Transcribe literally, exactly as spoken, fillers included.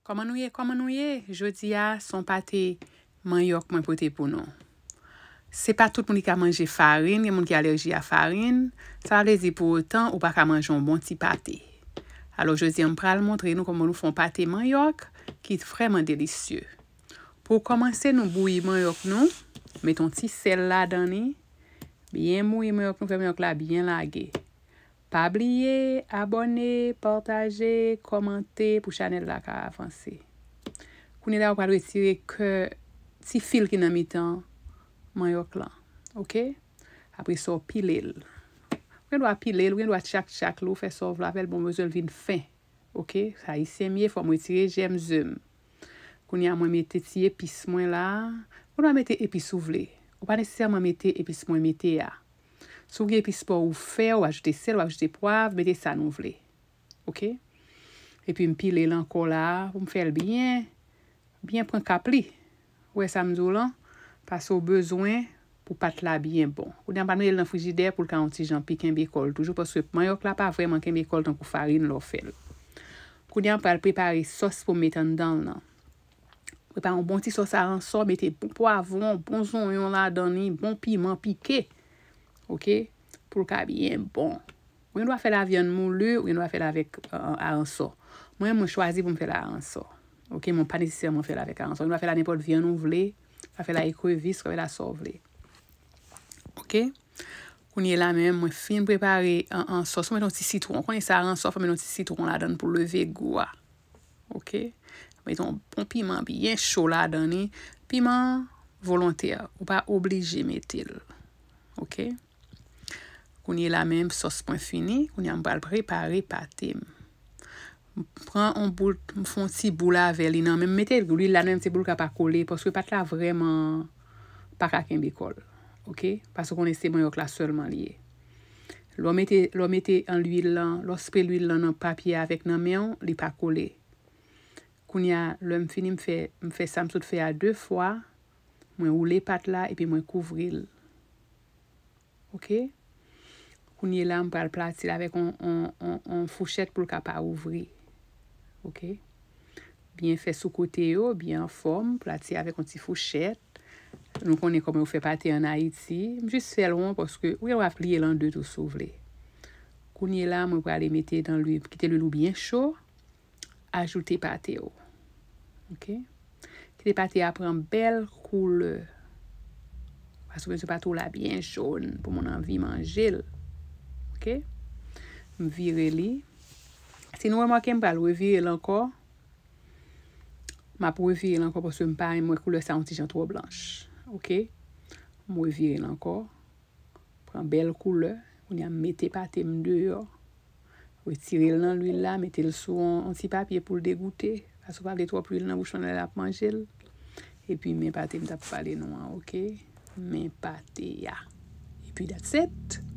Kòman nou ye? Kòman nou ye? Jodi a, se yon pate manyòk mwen pote pou nou. Se pa tout moun ki ka manje farin, gen moun ki alèji a farin. Sa pa vle di pou otan ou pa ka manje yon bon ti pate. Alò, jodi a, m pral montre nou kòman nou fè yon pate manyòk ki vrèman delisye. Pou kòmanse, nou bouyi manyòk nou, mete yon ti sèl ladan li, byen bouyi manyòk nou, fè manyòk la byen lage. Pa bliye abòne, pataje, kòmante pou chanèl la ka avanse. Kounye la, ou pral retire kè ti fil ki nan mitan manyòk lan. Oke? Apre sa, w pile l. Ou gen dwa pile l, ou gen dwa tchak tchak l, ou fè sa w vle avè l, bon, bezwen l vin fen. Oke? Sa Ayisyen m ye, fò m retire jèm ze m. Kounye a, mwen mete ti epis mwen la. Ou dwa mete epis ou vle. Ou pa nesesèman mete epis mwen mete a. Si w gen epis pa w ou fè, ou ajoute sèl, ou ajoute pwav, mete sa nou vle. Oke? Epi m pile l ankò la, pou m fè l byen, byen pran kap li. Ou wè sa m di w lan? Paske w bezwen pou pat la byen bon. Kounye a, m pral mete l nan frijidè pou l ka yon ti jan pi kenbe kò l toujou, paske manyòk la pa vrèman kenbe kò l tankou farin lè w fè l. Kounye a, m pral prepare sòs pou m met anndan l lan. Prepare yon bon ti sòs aransò, mete bon pwavwon, bon zonyon ladan li, bon piman pike. Oke? Pou l ka byen bon. Ou gen dwa fè l a vyann mouli, ou gen dwa fè l avèk, euh, aransò. Mwen, mwen chwazi pou m fè l a aransò. Oke? Mwen pa nesesèman fè l avèk aransò. Ou gen dwa fè l a nenpòt vyann ou vle, ou ka fè l a ekrevis, ou ka fè l a sa w vle. Oke? Kounye la menm, mwen fin prepare an, an sòs. Mwen met yon ti sitwon. Ou konnen sa aransò, fò mete yon ti sitwon ladan l pou leve gou a. Oke? Mete yon bon piman byen cho ladan li. Piman volontè. Ou pa oblije mete l. Oke? Kounye la menm, sòs mwen fini. Kounye a, m pral prepare pate m. M pran yon bout, m fè yon ti boul avè li nan men m. Mete lwil la nan men m, se pou l ka pa kole, paske pat la vrèman pa ka kenbe kò l. Oke? Paske w konnen se manyòk la sèlman li ye. Lè w mete, lè w mete an lwil lan, lè w spre lwil lan nan papye a avèk nan men w, li pa kole. Kounye a, lè m fini, m fè, m fè sa m sot fè a de fwa, mwen woule pat la, epi mwen kouvri l. Oke? Kounye la, m pral plati l avèk on, on, on, on fouchèt pou l ka pa ouvri. Oke? Byen fè sou kote yo, byen anfòm, plati avèk on ti fouchèt. Nou konnen kòman yo fè pate ann Ayiti. M jis fè l won paske ou gen dwa pliye l an de tou si w vle. Kounye la, mwen prale mete nan lwil, kite lwil ou byen cho, ajoute pate w. Oke? Kite pate a pran bèl koulè. Paske m bezwen pate w la byen jòn pou moun anvi manje l. Oke? M vire li. Si nou remake, m pral revire l ankò. M ap revire l ankò paske m pa renmen wè koulè sa yon ti jan twò blanch. Oke? M revire l ankò. Pran bèl koulè. Kounye a, m mete pate m deyò. Retire l nan lwil la, mete l sou yon, yon ti papye pou l degoute. Paske w pa vle twòp lwil nan bouch mwen lè l ap manje l. Epi men pate m t ap pale nou an, oke? Men pate a. Epi that's it.